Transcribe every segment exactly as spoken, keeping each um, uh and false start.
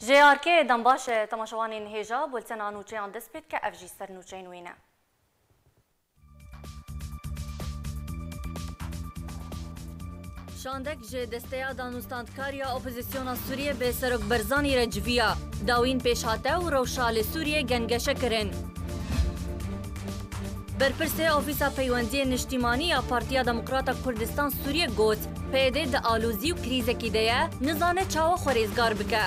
J R K dem baş e, temaşevanên hêja, bultena nûçeyan dest pê dike, ev jî ser nûçeyên wê ne. Şandek ji Desteya Danûstandkar ya Opozisyona Sûriyê bi Serok Barzanî re civiya. Dawîn pêş hate û rewşa li Sûriyê gengeşe kirin. Berpirsê Ofîsa Peywendiyên Niştîmanî ya Partiya Demokrata Kurdistan Sûriyê got, P Y D di alozî û krîzekî de ye, nizane çawa xwe rêzgar bike.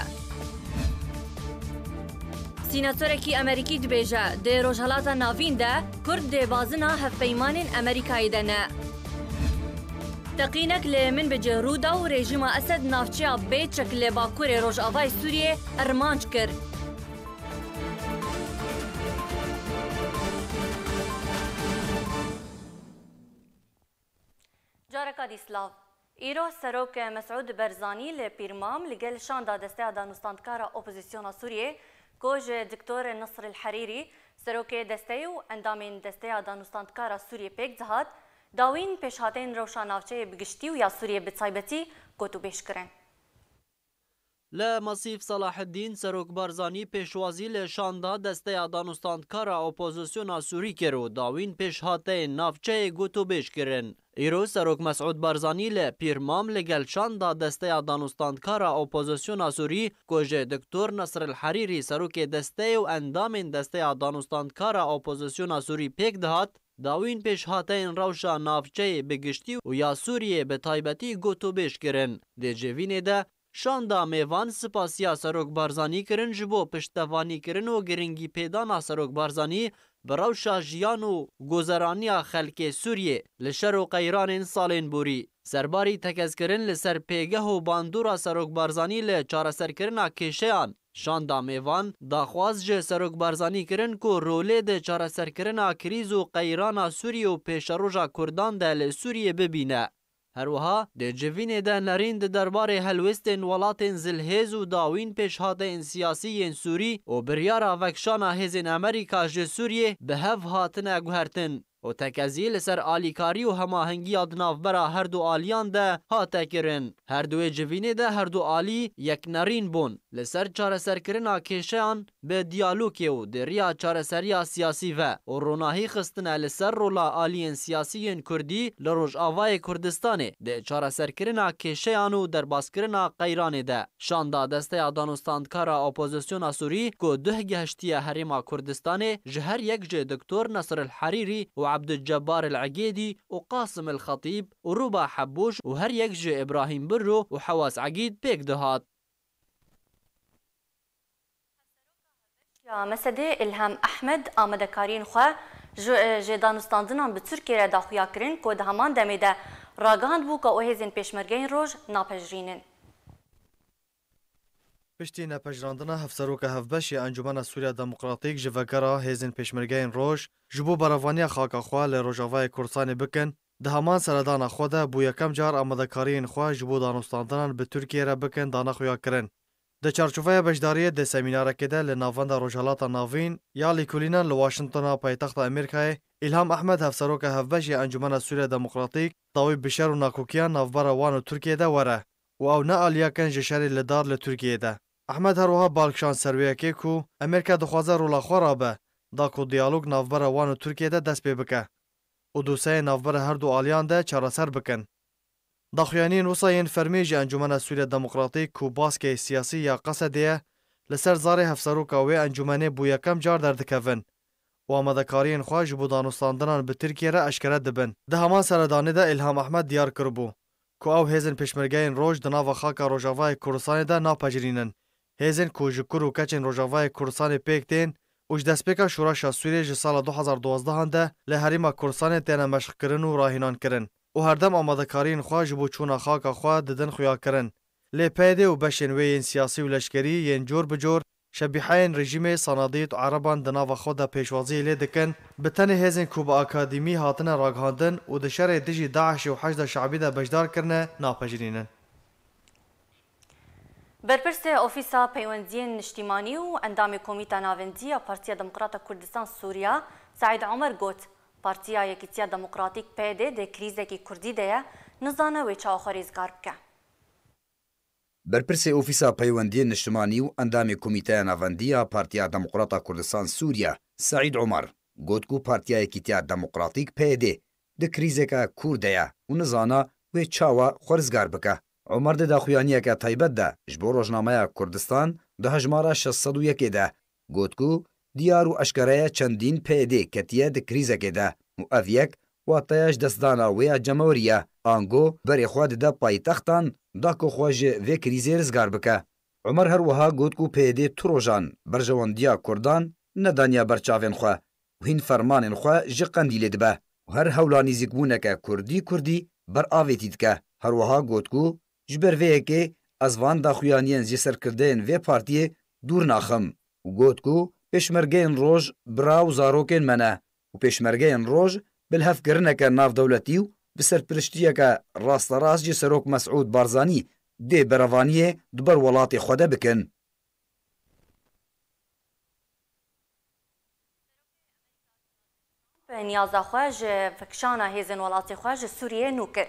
Sînatorekî Amerîkî dibêje, di Rojhilata Navîn de Kurd di bazina hevpeymanên Amerîkayê de ne. Teqînek li Minbic, Rûda û rejîma Esed navçeya Bêçek li bakurê rojavayê Sûriyê armanc kir. Careka dî silav. Îro Serok Mesûd Barzanî li Pîrmam li gel şanda Desteya Danûstandkara Opozisyona Sûriyê, ku ji Doktor Nasr El Herîrî, Serokê Desteyê û endamên Desteya Danûstandkara Sûriyê pêk dihat, dawîn pêşhateyên rewşa navçeyê bi giştî û ya Sûriyê bi taybetî gotûbêj kirin. Li Masîf Salaheddîn, Serok Barzanî pêşwazî li şanda Desteya Danûstandkara Opozisyona Sûrî kir û dawîn pêşhateyên navçeyê gotûbêj kirin. Îro Serok Mesûd Barzanî li Pîrmam li gel şanda Desteya Danûstandkara Opozisyona Sûrî, ku ji Doktor Nasr El Herîrî, Serokê Desteyê û endamên Desteya Danûstandkara Opozisyona Sûrî pêk dihat, dawîn pêşhateyên rewşa navçeyê bi giştî û ya Sûriyê bi taybetî gotûbêj kirin. Di civînê de, şanda mêvan spasiya Serok Barzanî kirin ji bo piştevanîkirin û giringîpêdana Serok Barzanî bi rewşa jiyan û guzeraniya xelkê Sûriyê li şer û qeyranên salên borî. Serbarî tekezkirin li ser pêgeh û bandora Serok Barzanî li çareserkirina kêşeyan, şanda mêvan daxwaz ji Serok Barzanî kirin ku rolê di çareserkirina krîz û qeyrana Sûriyê û pêşeroja Kurdan de li Sûriyê bibîne. Her wiha di civînê de nerîn di derbarê helwestên welatên zilhêz û dawîn pêşhateyên siyasî yên Sûrî û biryara vekişana hêzên Amerîka ji Sûriyê bi hev hatine guhertin û tekezî li ser alîkarî û hemahengiya di navbera her du aliyan de hate kirin. Her duwê civînê de her du alî yeknerîn bûn. Li ser çareserkirina kêşeyan bi diyalogê û di riya çareseriya siyasî ve û ronahî xistine li ser rola aliyên siyasî yên Kurdî li Rojavayê Kurdistanê, di çareserkirina kêşeyan û derbaskirina qeyranê de. Şanda Desteya Danûstandkara Opozisyona Sûrî ku duh gehiştiye Herêma Kurdistanê, ji her yek ji Doktor Nasr El Herîrî û Abdulcebbar El Egêdî û Qasim El Xetîb û Rûba Hebûş û her yek ji Îbrahîm Birro û Hewaz Egîd pêk dihat. Ya Mesedê Îlham Ehmed amadekariyên xwe ji, ji danûstandinan bi Tirkiyê re daxuya kirin ku di heman demê de ragihandibû ku ew hêzên Pêşmergeyên Roj napejirînin. Piştî nepejirandina Hevseroka Hevbeş ya Encûmena Sûriya Demokratîk ji vegera hêzên Pêşmergeyên Roj ji bo berevaniya xaka xwe li Rojavayê Kurdistanê bikin, di heman seredana xwe de bo yekem car amadekariyên xwe ji bo danûstandinan bi Tirkiyê re bikin dane xuyakirin. Di çarçoveya beşdariyê di semînarekê de li Navenda Rojhelata Navîn ya Lêkolînan li Washingtona paytexta Amerîkayê, Îlham Ehmed, Hevseroka Hevbeş ya Encûmena Sûriya Demokratîk, dawî bi şer û nakokiyan navbera wan û Tirkiyê de were û ew ne aliyekin ji şerê li dar li Tirkiyê de. Ehmed her wiha bal kişand ser wê yekê ku Amerîka dixwaze rola xwe rabe, da ku diyalog navbera wan û Tirkiyê de dest pê bike û doseyên navbera her du aliyan de çareser bikin. Daxuyaniyên wisa yên fermî ji Encûmena Sûriya Demokratîk ku baskê siyasî ya Qesedê ye, li ser zarê hevseroka wê encûmenê bo yekem car derdikevin û amadekariyên xwe ji bo danûstandinan bi Tirkiyê re eşkere dibin. Di heman seredanê de Îlham Ehmed diyar kiribû ku ew hêzên Pêşmergeyên Roj di nava xaka Rojavayê Kurdistanê de napejirînin. Hêzên ku ji kur û keçên Rojavayê Kurdistanê pêk tên û ji destpêka şoreşa Sûriyê ji sala du hazar duwazdeh de li Herêma Kurdistanê têne meşqkirin û rahînankirin û herdem amadekariyên xwe ji bo çûna xaka xwe didin xuyakirin. Lê P Y D û beşên wê yên siyasî û leşkerî yên cor bi cor şebîheyên rejîmê, sanadît û ereban di nava xwe de pêşwaziyê lê dikin, bi tenê hêzên ku bi akademî hatine ragihandin û di şerê dijî DAIŞê û Heşda Şeibî de beşdar kirine, napejirînin. Berpirsê Ofîsa Peywendiyên Niştîmanî û endamê Komîta Navendî ya Partiya Demokrata Kurdistan Sûriya, Seîd Omer got, Partiya Yekîtiya Demokratîk P Y D di krîzekî kurdî de ye, nizane wê çawa xwe rêzgar bike. Berpirsê Ofîsa Peywendiyên Niştimanî û endamê Komîteya Navendî ya Partiya Demokrata Kurdistan Sûriye, Seîd Omer, got ku Partiya Yekîtiya Demokratîk, P Y D, di krîzeke kûr de ye û nizana wê çawa xwe rizgar bike. Omer di daxuyaniyeke taybet de ji bo rojnameya Kurdistan di hejmara şeş sed û yekê de got ku diyar û eşkere ye çendîn P Y D ketiye di krîzekê de û ev yek wateya ji destdana wê ya cemawerî ye. Ango berê xwe dide paytextan da ku xwe ji vê krîzê rizgar bike. Omer her wiha got ku P Y D tu rojan berjewendiya Kurdan nedaniye ber çavên xwe û hîn fermanên xwe ji Qendîlê dibe û her hewla nîzîkbûneke Kurdî-Kurdî ber avêtî dike. Her wiha got ku ji ber vê yekê ez van daxuyaniyên ji serkirdeyên vê partiyê dûr naxim û got ku pêşmergeyên roj bira û zarokên me ne û pêşmergeyên roj bilhevkirineke navdewletî û bi serpiriştiyeke rasterast ji Serok Mesûd Barzanî dê berevaniyê di ber welatê xwe de bikin. Niyaza xwe ji vekişana hêzên welatê xwe ji Sûriyê nû kir.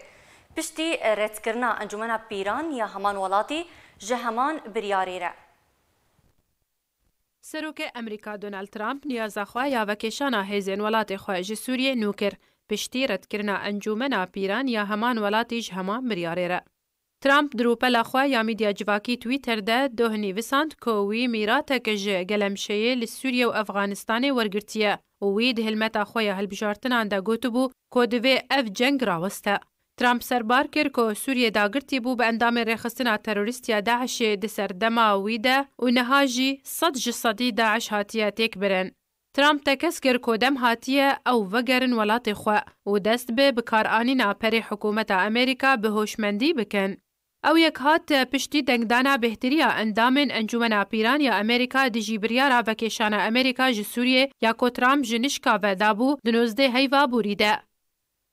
Piştî redkirina Encûmena Pîran ya heman welatî ji heman biryarê re. Serokê Amerîka Donald Trump niyaza xwe ya vekêşana hêzên welatê xwe ji Sûriyê nû kir, piştî redkirina Encûmena Pîran ya heman welatî ji heman biryarê re. Trump di rûpela xwe ya mîdya civakî Twitter de doh nivîsand ku wî mîrateke ji gelemşeyê li Sûriye û Efxanistanê wergirtiye û wî di hilmeta xwe ya hilbijartinan de gotibû ku divê ev ceng raweste. Trump serbar kir ku Sûriye dagirtî bû bi endamên rêxistina terorîst ya DAIŞê di serdema wî de û niha jî sed ji sedî DAIŞ hatiye têkbirin. Trump tekez kir ku dem hatiye ew vegerin welatê xwe û dest bi bikaranîna perê hikûmeta Amerîka bi hoşmendî bikin. Ew yek hat piştî dengdana bêhtiriya endamên Encûmena Pîran ya Amerîka dijî biryara vekêşana Amerîka ji Sûriyê ya ku Trump ji nişka ve dabû di nozdeh heyva borî de.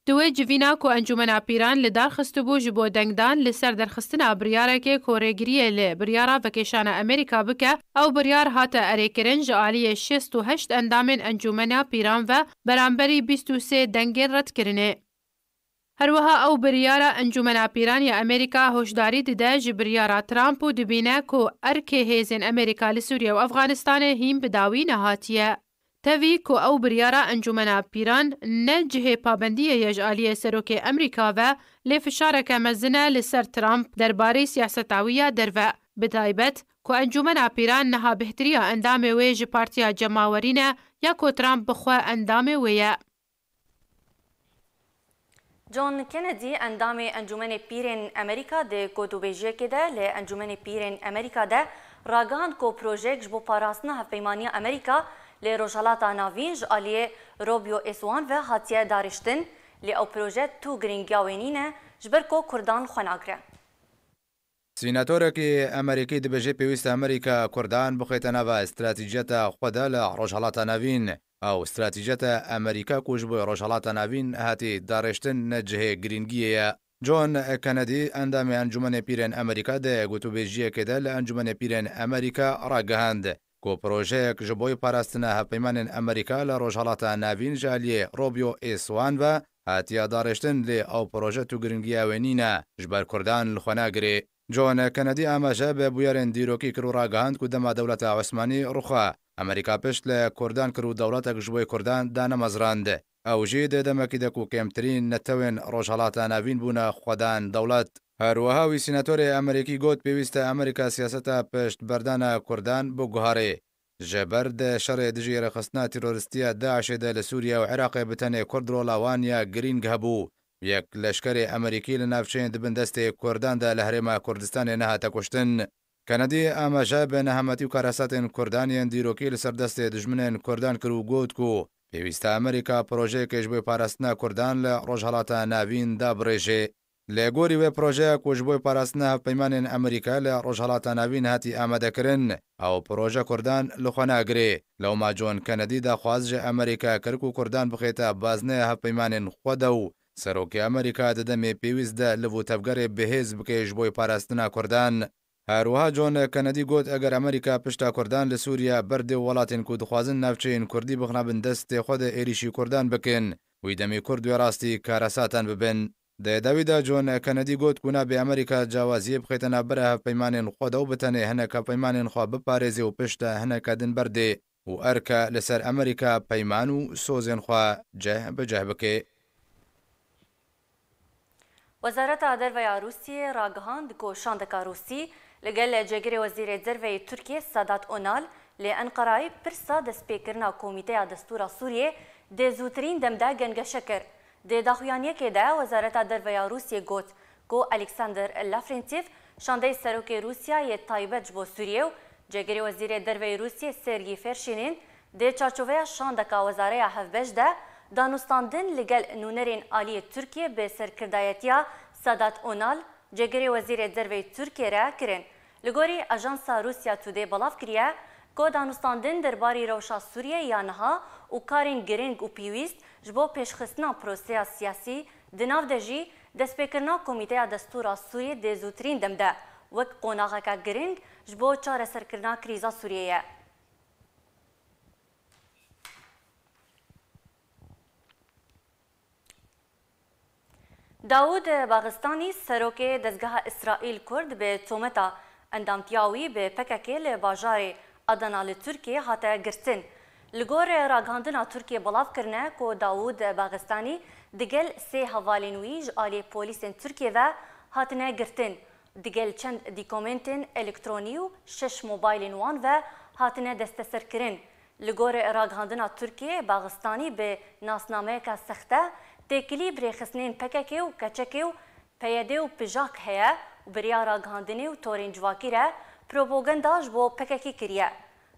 Di wê civîna ku Encûmena Pîran li dar xistibû ji bo dengdan li ser derxistina biryarekê ku rêgiriyê li biryara vekêşana Amerîka bike, ew biryar hate erêkirin ji aliyê şêst û heşt endamên Encûmena Pîran ve beramberî bîst û sê dengên redkirinê. Her wiha ew biryara Encûmena Pîran ya Amerîka hoşdarî dide ji biryara Trump û dibîne ku erkê hêzên Amerîka li Sûriye û Efxanistanê hîn bi dawî nehatiye. Tevî ku ew biryara Encûmena Pîran ne cihê pabendiyê ye ji aliyê Serokê Amerîka ve, lê fişareke mezin e li ser Trump derbarê siyaseta wî ya derve, bi taybet ku Encûmena Pîran niha bêhtiriya endamê wê ji Partiya Cemawerî ne ya ku Trump bi xwe endamê wê ye. John Kennedy, endamê Encûmenê Pîrên Amerîka, di gotûbêjiyekê de li Encûmenê Pîrên Amerîka de ragihand ku projeyek ji bo parastina hevpeymaniya Amerîka li Rojhelata Navîn ji aliyê Rubio Eswan ve hatiye darêştin, lê ew proje tu girîngiya wê nîne, ji ber ku Kurdan li xwe nagire. Sînatorekî Amerîkî dibêje pêwîst e Amerîka Kurdan bixête nava stratejiyeta xwe de li Rojhelata Navîn. Ew stratejiyeta Amerîka ku ji bo Rojhelata Navîn hatî darêştin ne cihê girîngiyê ye. John Kennedy, endamê Encûmenê Pîrên Amerîka di gotûbêjiyekê de li Encûmenê Pîrên Amerîka ragihand ku projeyek ji bo parastina hevpeymanên Amerîka li Rojhelata Navîn ji aliyê Rubio Eswan ve hatiye darêştin, lê ew proje tu girîngiya wê nîne, ji ber Kurdan li xwe nagirê. John Kennedy amaje bi bûyerên dîrokî kir û ragihand ku dema dewleta Osmanî rûxa, Amerîka pişt li Kurdan kir û dewletek ji bo Kurdan danemezrand. Ew jî di demekî de ku kêmtirîn netewên Rojhelata Navîn bûne xwedan dewlet. Her wiha wî sînatorê Amerîkî got, pêwîst e Amerîka siyaseta piştberdana Kurdan biguherê. Ji ber di şerê dijî rêxistina terorîstî ya DAIŞê de li Sûriye û Iraqê bi tenê Kurd rola wan ya girîng hebû. Yek leşkerê Amerîkî li navçeyên di bin destê Kurdan de li Herêma Kurdistanê nehate kuştin. Kennedy amaje bi nehemetî û karesatên Kurdan yên dîrokî li ser destê dijminên Kurdan kir û got ku pêwîst e Amerîka projeyekê ji bo parastina Kurdan li Rojhelata Navîn dabirêje. Li gorî wê projeya ku ji bo parastina hevpeymanên Amerîka li Rojhelata Navîn hatî amadekirin, ew proje Kurdan li xwe nagirê. Lewma John Kennedy daxwaz ji Amerîka kir ku Kurdan bixête bazneyê hevpeymanên xwe de û serokê Amerîka di demê pêwîst de liv û tevgerê bihêz bike ji bo parastina Kurdan. Her wiha John Kennedy got, eger Amerîka pişta Kurdan li Sûriye berdê û welatên ku dixwazin navçeyên Kurdî bixine bin destê xwe de êrîşî Kurdan bikin, wî demê Kurd wê rastî karesatan bibin. Di dawî de John Kennedy got ku nabe Amerîka cawaziyê bixête navbera hevpeymanên xwe de û bi tenê hineke peymanên xwe biparêzê û pişt hineke din berdê û erke li ser Amerîka peyman û sozên xwe cih bi cih bike. Wezareta Derve ya Rûsiyê ragihand ku şandeka Rûsî li gel cêgirê Wezîrê Derve yê Tirkiyê Sedat Onal li Enqerayê pirsa destpêkirina Komîteya Destûra Sûriyê dê zûtirîn dem de gengeşe kir. Di daxuyaniyekê de Wezareta Derve ya Rûsiyê got ku Alexander Lavrentiev, şandeyê serokê Rûsya yê taybet ji bo Sûriyê û cêgirê Wezîrê Derve yê Rûsiyê Sergî Ferşînîn, di çarçoveya şandeka Wezareya Hevbeş de danûstandin li gel nûnerên aliyê Tirkiyê bi serkirdayetiya Sedat Onal, cêgirê Wezîrê Derve yê Tirkiyê re kirin. Li gorî Ajansa Russia Today belav kiriye ku danûstandin derbarî rewşa Sûriyê ya niha û karên giring û pêwîst ji bo pêşxistina proseya siyasî di nav de jî destpêkirina Komîteya Destûra Sûriyê dê zûtirîn dem de wek qonaxeke giring ji bo çareserkirina krîza Sûriyê ye. Dawûd Baxistanî, serokê dezgeha Îsraîl Kurd, bi tometa endamtiya wî bi P K K li bajarê Adana li Tirkiyê hate girtin. Li gor ragihandina Tirkiyê belav kirine ku Dawûd Baxistanî digel sê hevalên wî ji aliyê polîsên Tirkiyê ve hatine girtin. Digel çend dîkomentên elektronî û şeş mobaylên wan ve hatine desteserkirin. Li gor ragihandina Tirkiyê, Baxistanî bi nasnameyeke sexte têkilî bi rêxistinên P K K û K Ç K û P Y D û P J A K heye û bi riya ragihandinê û torên civakî re propaganda ji bo P K K kiriye.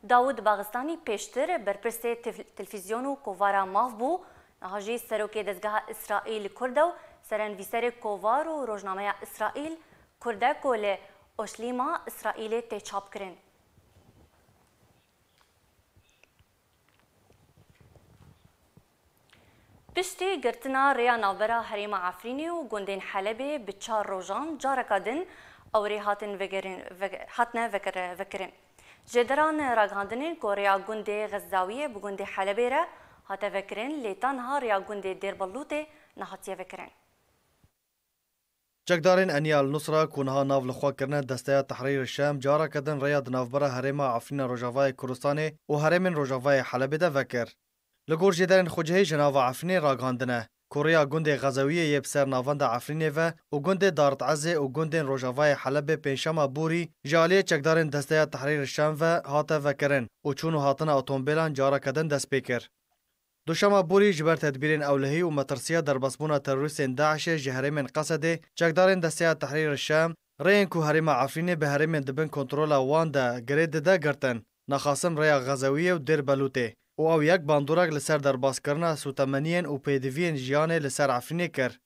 Dawûd Baxistanî pêştir berpirsê tif-, telfîzyon û kovara Mav bû, niha jî serokê dezgeha Îsraîl Kurd e û serenvîserê kovar û rojnameya Îsraîl Kurd e ku li Oşlîma Îsraîlê tê çapkirin. Piştî girtina rêya navbera herêma Efrînê û gundên Helebê bi çar rojan careke din ewrê hatin vegerin-, vege-, hatine vekir-, vekirin. Jêderan ragihandinên ku rêya gundê Xezawiyê bi gundê Helebê re hate vekirin, lê ta niha rêya gundê Dêrbelûtê nehatiye vekirin. Çekdarên Eniya El Nusra ku niha nav li xwe kirine Desteya Tehrîr Şam, careke din rêya di navbera herêma Efrîna Rojavayê Kurdistanê û herêmên Rojavayê Helebê de vekir. Li gor jêderên xwecihî ji nava Efrînê ragihandine ku rêya gundê Xezewiyê yê bi ser navenda Efrînê ve û gundê Darit Ezê û gundên Rojavayê Helebê Pêncşema Borî ji aliyê çekdarên Desteya Tehrîr Şam ve hate vekirin û çûn û hatina otomobîlan careke din dest pê kir. Duşema Borî ji ber tedbîrên ewlehî û metirsiya derbasbûna terorîstên DAIŞê ji herêmên Qesedê, çekdarên Desteya Tehrîr Şam rêyên ku herêma Efrînê bi herêmên di bin kontrola wan de girê dide girtin, nexasim rêya Xezewiyê û Dêr Belûtê û ew yek bandorek li ser derbaskirina sûtemeniyên û pêdiviyên jiyanê li ser Efrînê kir.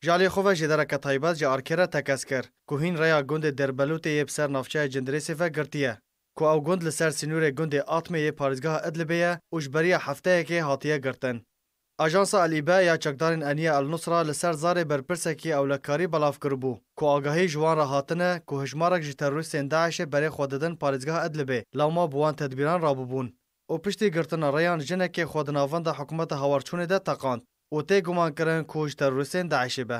Ji aliyê xwe ve jêdereke taybet ji arkê re tekez kir ku hîn rêya gundê Dêr Belûtê yê bi ser navçeya Cindirêsê ve girtiye. Ku ew gund li ser sînorê gundê Atmê yê parêzgeha Idlibê ye û ji beriya hefteyekê hatiye girtin. Ajansa El-Îbe ya çekdarên Eniya El-Nusra li ser zarê berpirsekî ewlekarî belav kiribû, ku agahî ji wan re hatine ku hejmarek ji terorîstên DAIŞê berê xwe didin parêzgeha Idlibê, lewma bi wan tedbîran rabûbûn. Û piştî girtina rêyan jinekê xwe di navenda hikûmeta hawarçûnê de teqand û tê gumankirin ku ji terorîstên DAIŞê be.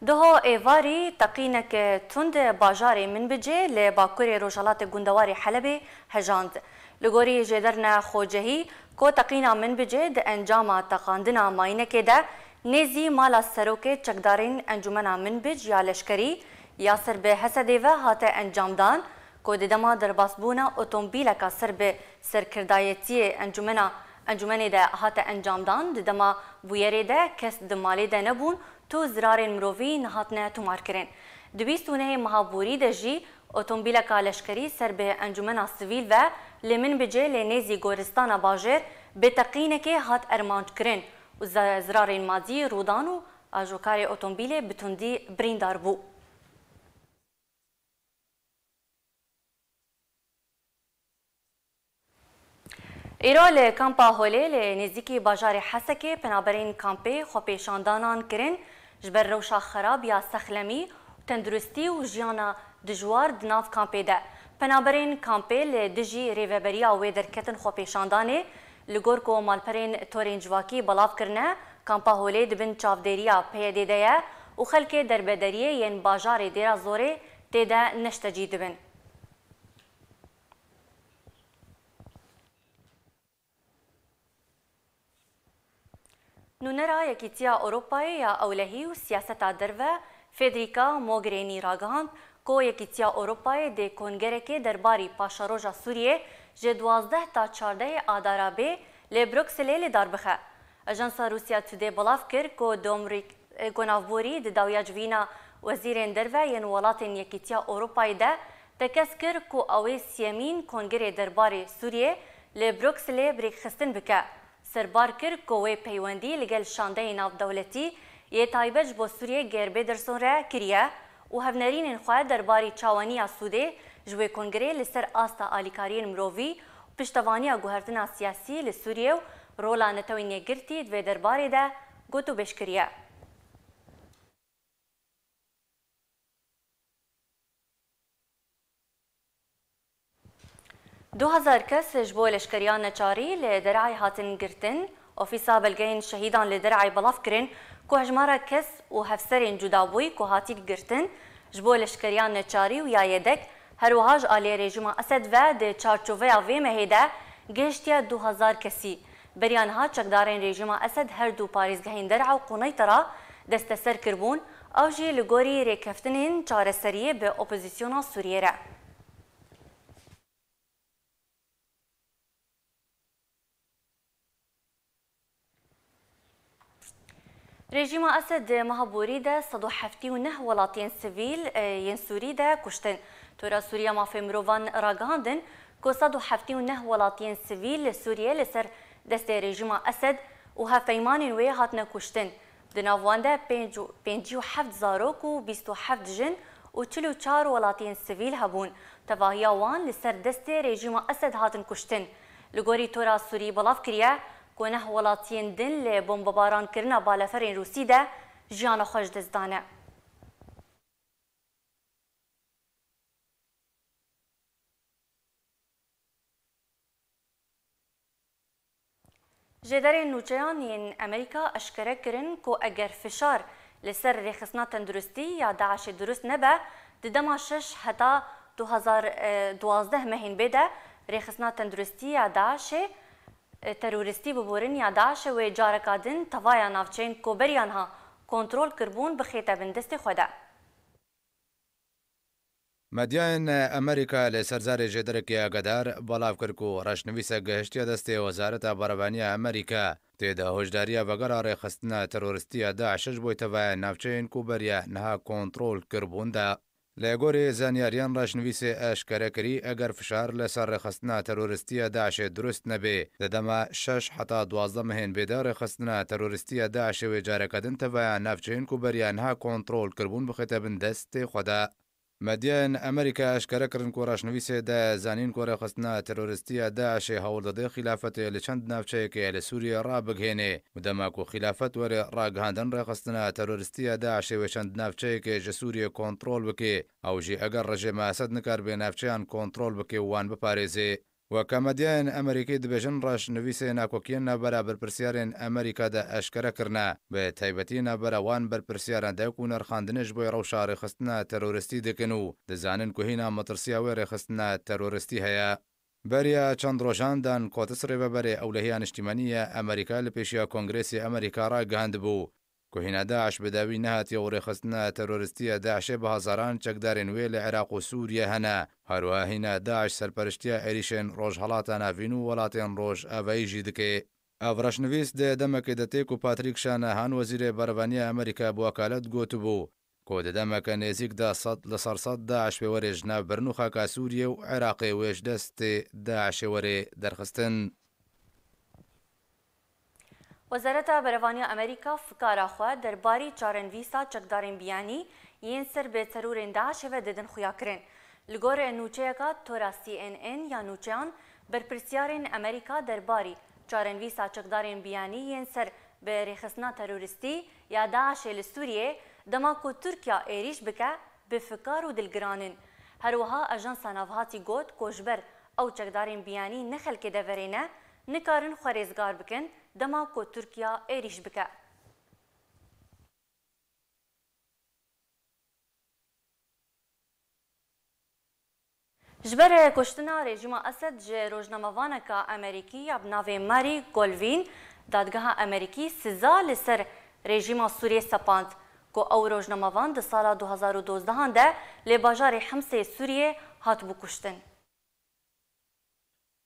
Duho êvarî teqînek tund bajarê Minbicê li bakurê rojhilatê gundewarê Helebê hejand. Li gorî jêderine xwecihî, ku teqîna Minbicê di encama teqandina mayînekê de nêzî mala serokê çekdarên Encûmena Minbic ya leşkerî ya ser bi Hesedê ve hate encamdan, ku di dema derbasbûna otomobîleka ser bi serkirdayetiyê encûmena, encûmenê de hate encamdan, di dema bûyerê de kes di malê de nebûn, tu zirarên mirovî nehatine tomarkirin. Di bîst û nehê meha borî de jî otomobîleka leşkerî ser bi encûmena sivîl ve li Minbicê lê nêzî goristana bajêr bi teqînekê hat ermanckirin û ze-, zirarên madî rûdan û ajokarê otomobîlê bi tundî birîndar bû. Îro li Kampa Holê li nêzîkî bajarê Hesekê penaberên kampê xwepêşandanan kirin ji ber rewşa xerab ya sexlemî û tenduristî û jiyana dijwar di nav kampê de. Penaberên kampê li dijî rêveberiya wê derketin xwepêşandanê, li gor ku malperên torên civakî belav kirine, Kampa Holê di bin çavdêriya P Y D'ê de ye û xelkê derbederiyê yên bajarê Dêra Zorê tê de neştecî dibin. Nûnera Yekîtiya Ewropayê ya Ewlehî û Siyaseta Derve Federica Mogherini ragihand ku Yekîtiya Ewropayê dê kongerekê derbarî paşeroja Sûriyê ji duwazdeh ta çardehê Adara bê li Brukselê li dar bixe. Ajansa Rusya Today belav kir ku Dominic, ku navborî di dawiya civîna wezîrên derve yên welatên Yekîtiya Ewropayê de tekez kir ku ew ê siyemîn kongerê derbarê Sûriyê li Brukselê bi rêkxistin bike. Serbar kir ku wê peywendî li gel şandeyê navdewletî yê taybet ji bo Sûriyê Geir Pedersen re kiriye û hevnerînên xwe derbarî çawaniya sûdê ji wê kongrê li ser asta alîkariyên mirovî û piştevaniya guhertina siyasî li Sûriyê û rola Netewên Yekgirtî di vê derbarê de gotûbêj kiriye. Du hezar kes ji bo leşkeriya neçarî li Derayê hatin girtin. Ofîsa Belgeyên Şehîdan li Derayê belav kirin ku hejmara kes û hevserên cudabûyî ku hatîn girtin ji bo leşkeriya neçarî û ya yedek, her wiha ji aliyê rejîma Esed ve di çarçoveya vê mehê de gihiştiye du hezar kesî. Beriya niha çekdarên rejîma Esed her du parêzgehên Der'a û Quneytara desteser kiribûn, ew jî li gorî rêkeftinên çareseriyê bi opozîsyona Sûriyê re. Rejîma Esed di meha borî de sed û heftê û neh welatiyên sivîl, e, yên Sûrî de kuştin. Tora Sûriya Mafê Mirovan ragihandin ku sed û heftê û neh welatiyên sivîl li Sûriyê li ser destê rejîma Esed û hevpeymanên wê hatine kuştin. Di nav wan de pênc û, pêncî û heft zarok û bîst û heft jin û çil û çar welatiyên sivîl hebûn. Tevahiya wan li ser destê rejîma Esed hatin kuştin. Li gorî Tora Sûrî belav kiriye ku neh welatiyên din li bombebaran kirina baleferên Rûsî de jiyana xwe ji dest dane. Jêderên nûçeyan yên Amerîka eşkere kirin ku eger fişar li ser rêxistina tenduristî ya DAIŞê durust nebe, di dema şeş heta du hezar duwazdeh mehên bê de rêxistina tenduristî ya DAIŞê, e, teroristî biborin ya DAIŞê wê careka din tevaya navçeyên ku beriya niha kontrol kiribûn bixête bin destê xwe de. Medyayên Amerîka li ser zarê jêderekî agadar belav kir ku reşnivîsek gihiştiye destê Wezareta Berevaniya Amerîka, tê de hişdariya vegera rêxistina teroristî ya DAIŞ ji bo tevaya navçeyên ku beriya niha kontrol kiribûn de. Li gorî zanyariyan reşnivîsê eşkere kirî, eger fişar li ser rêxistina teroristî ya DAIŞê durust nebê, di dema şeş heta duwazdeh mehên bê de rêxistina teroristî ya DAIŞê wê careke din tevaya navçeyên ku beriya niha kontrol kiribûn bixête bin destê xwe de. Medyayên Amerîka eşkere kirin ku reşnivîsê de zanîn ku rêxistina teroristî ya DAIŞê hewl dide xîlafetê li çend navçeyekê li Sûriyê rabigihêne û dema ku xîlafet were ragihandin rêxistina teroristî ya DAIŞê wê çend navçeyekê ji Sûriyê kontrol bike, ew jî eger rejîma Esed nikaribe navçeyan kontrol bike û wan biparêze. Weke medyayên Amerîkî dibêjin, reşnivîsê nakokiyên navbera berpirsyarên Amerîka de eşkere kirine, bi taybetî navbera wan berpirsyarên de ku nirxandinê ji bo rewşa rêxistina teroristî dikin û dizanin ku hîna metirsiya wê rêxistina teroristî heye. Beriya çend rojan Dan Coats, rêveberê Ewlehiya Niştimanî ya Amerîka, li pêşiya Kongresê Amerîka ragihandibû ku hîna DAIŞ bi dawî nehatiye û rêxistina teroristî ya DAIŞê bi hezaran çekdarên wê li Iraq û Sûriye hene. Her wiha hîna DAIŞ serperiştiya êrîşên Rojhelata Navîn û welatên Rojavayî jî dike. Ev reşnivîs di demekê de tê ku Patrick Shanahan, wezîrê berevaniya Amerîka bi wekalet gotibû ku di demeke nêzîk de sed li ser sed DAIŞ wê were ji nav birin û xaka Sûriye û Iraqê wê ji destê DAIŞê were derxistin. Wezareta Berevaniya Amerîka fikara xwe derbarî çarenivîsa çekdarên biyanî yên ser bi terorên DAIŞê ve didin xuyakirin. Li gor nûçeyeka tora C N N ya nûçeyan, berpirsyarên Amerîka derbarî çarenivîsa çekdarên biyanî yên ser bi rêxistina teroristî ya DAIŞê li Sûriyê, dema ku Tirkiya êrîş bike, bi fikar û dilgiran in. Her wiha Ajansa Navhatî got ku ji ber ew çekdarên biyanî ne xelkê deverê ne, nikarin xwe rêzgar bikin dema ku Tirkiya êrîş bike. Ji ber kuştina rejîma Esed ji rojnamevaneka Amerîkî ya bi navê Mary Goldwyn, dadgeha Amerîkî siza li ser rejîma Sûriyê sepand, ku ew rojnamevan di sala du hazar û dozdehan de li bajarê Himsê Sûriyê hatibû kuştin.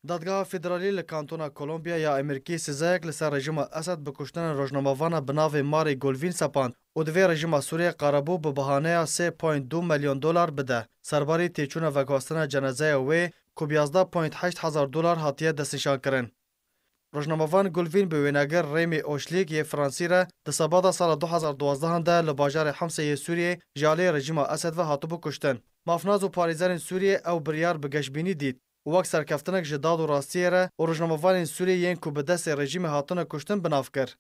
Dadgeha Federalî li Kantona Kolombiya ya Amerîkî sizayek li ser rejîma Esed bi kuştina rojnamevana bi navê Mary Goldwyn sepand û divê rejîma Sûriyê qerebû bi bahaneya sê point du milyon dolar bide, serbarî têçûna veguhastina cenazeya wê ku bi yazdeh point heşt hezar dolar hatiye destnîşankirin. Rojnamevan Goldwyn bi wênegir Rêmî Oşlîk yê Fransî re di sebada sala du hazar duwazdeh de li bajarê Himsê yê Sûriyê ji aliyê rejîma Esed ve hatibû kuştin. Mafnaz û parêzerên Sûriyê ew biryar bi geşbînî dît û wek serkeftinek ji dad û rastiyê re û rojnamevanên Sûriyê yên ku bi destê rejîmê hatine kuştin bi nav kir.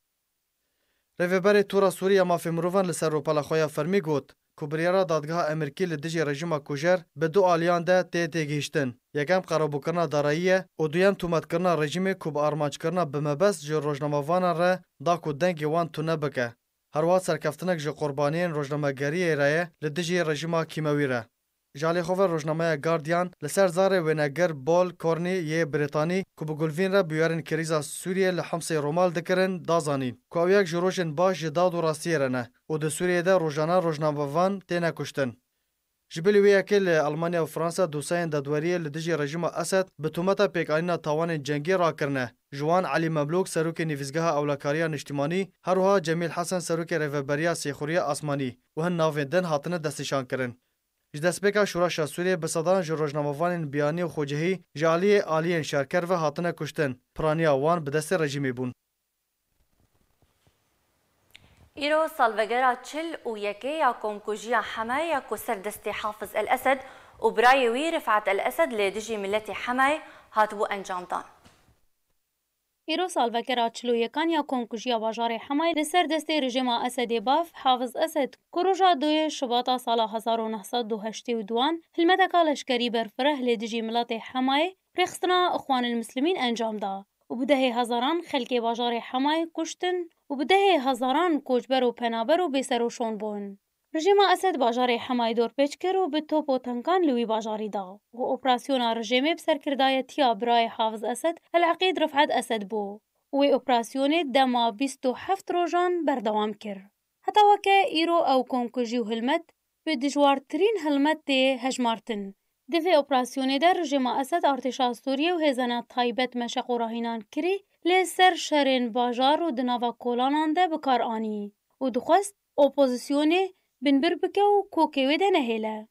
Rêveberê Tora Sûrî ya Mafê Mirovan li ser rûpela xwe ya fermî got ku biryara dadgeha Amerîkî li dijî rejîma kujer bi du aliyan de tê têgihiştin. Yekem qerebûkirina darayî ye û duyem tûmetkirina rejîmê ku bi armanckirina bi mebest ji rojnamevanan re da ku dengê wan tune bike. Herwiha serkeftinek ji qurbaniyên rojnamegeriyê re ye li dijî rejîma kîmewî re. Ji alî xwe ve rojnameya Guardian li ser zarê wêneger Paul Corney yê Brîtanî ku bi Gulvîn re bûyerên krîza Sûriyê li Himsê Romal dikirin, da zanîn ku ew yek ji rojên baş ji dad û rastiyê re ne û di Sûriyê de rojane rojnamevan têne kuştin. Ji bilî wê yekê li Almanya û Fransa dosayên dadweriyê li dijî rejîma Esed bi tometa pêkanîna tawanên cengî rakirine. Ji wan Elî Memlûk, serokê Nivîsgeha Ewlekariya Niştimanî, her wiha Cemîl Hesen, serokê Rêveberiya Sêxuriya Asmanî û hin navên din hatine destnîşankirin. Ji destpêka şoreşa Sûriyê bi sedan ji rojnamevanên biyanî û xwecihî ji aliyê aliyên şerker ve hatine kuştin, piraniya wan bi destê rejîmê bûn. Îro salvegera çil û yekê ya komkujiya Hemay ya ku ser destê Hafiz El Esed û birayê wî Rifat El Esed li dijî miletê Hemay hatibû encamdan. Îro salvegera çil û yekan ya komkujiya bajarê Hemayê li ser destê rejîma Esedê bav, Hafiz Esed, ku roja duyê Şibata sala hezar û neh sed û heştê û duan hilmeteka leşkerî berfireh li dijî miletê Hemayê, rêxistina Ixwanil Muslimîn encam da û bi dehê hezaran xelkê bajarê Hemayê kuştin û bi dehê hezaran koçber û penaber û bêseroşon bûn. Rejîma Esed bajarê Hemayê dorpêç kir û bi top û tankan li wî bajarî da û operasyona rejîmê bi serkirdayetiya birayê Hafiz Esed, El Eqîd Rifet Esed bû û wê operasyonê dema bîst û heft rojan berdewam kir. Heta weke îro ew komkujî û hilmet bi dijwartirîn hilmet tê hejmartin. Di vê operasyonê de rejîma Esed artêşa Sûriyê û hêzana taybet meşeq û rahînan kirî li ser şerên bajar û di nava kolanan de bi kar anî û dixwest opozisyonê binbir bike û kokê wê de nehêle.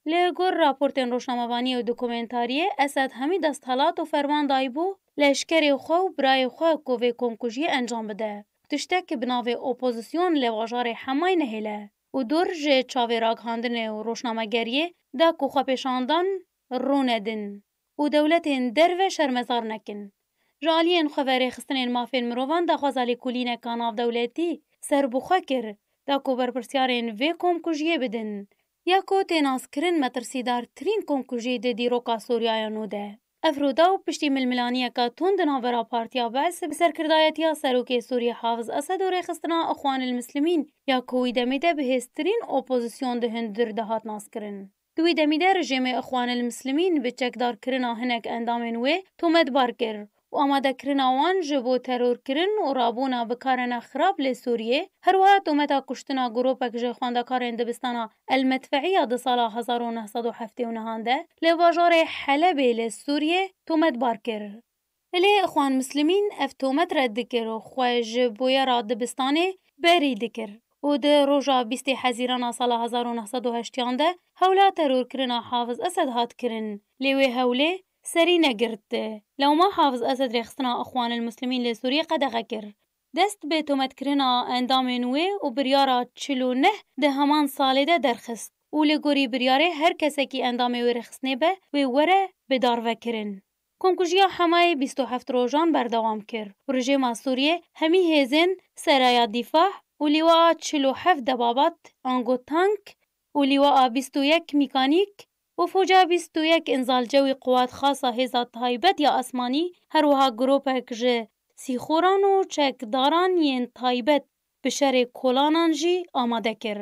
Li gor raportên rojnamevaniyê û dokumentariyê, Esed hemî desthilat û ferman dayîbû leşkerê xwe û birayê xwe ku vê komkujiyê encam bide, tiştek bi navê opozisyon li bajarê Hemayê nehêle û dûr ji çavê ragihandinê û rojnamegeriyê de ku xwepêşandan rûnedin û dewletên derve şermezar nekin. Ji aliyên xwe ve rêxistinên mafên mirovan daxwaza lêkolîneka navdewletî serbixwe kir, da ku berpirsyarên vê komkujiyê bidin. Ya ku tê naskirin metirsîdartirîn komkujî di dîroka Sûriyaya nû de. Ev rûdaw piştî milmilaniyeka tund di navbera Partiya Be'sê bi serkirdayetiya serokê Sûriyê Hafiz Esed û rêxistina Ixwanil Muslimîn ya ku wî demê de bihêztirîn opozisyon di hundir de hat naskirin. Di wî demî de rejîmê Ixwanil Muslimîn bi çekdarkirina hinek endamên wê tometbar kir û amadekirina wan ji bo terorkirin û rabûna bi karena xirab li Sûriyê, her wiha tometa kuştina grûpek ji xwendekarên dibistana El Medfe'î ya di sala hezar û neh sed û heftê û nehan de li bajarê Helebê li Sûriyê tometbar kir. Lê Ixwan Muslimîn ev tomet red dikir û xwe ji bûyera dibistanê berî dikir û di roja bîstê Hezîrana sala hezar û neh sed û heştiyan de hewla terorkirina Hafiz Esed hat kirin, lê wê hewlê serî negirtdi. Lewma Hafiz Esed rêxistina Ixwanil Muslimîn li Sûriyê qedexe kir. Dest bi tometkirina endamên wê û biryara çil û neh di heman salê de derxist û li gorî biryarê her kesekî endamê wê rêxistinê be, wê were bidarvekirin. Komkujiya Hemayê bîst û heft rojan berdewam kir û rejîma Sûriyê hemî hêzên Seraya Dîfah û Lîwaa çil û heft Debabat, ango tank, û Lîwaa bîst û yek Mîkanîk û Foca bîst û yek Înzalcewî Quwat Xasa Hêza Taybet ya Asmanî, her wiha grûpek ji sîxoran û çekdaran yên taybet bi şerê kolanan jî amade kir.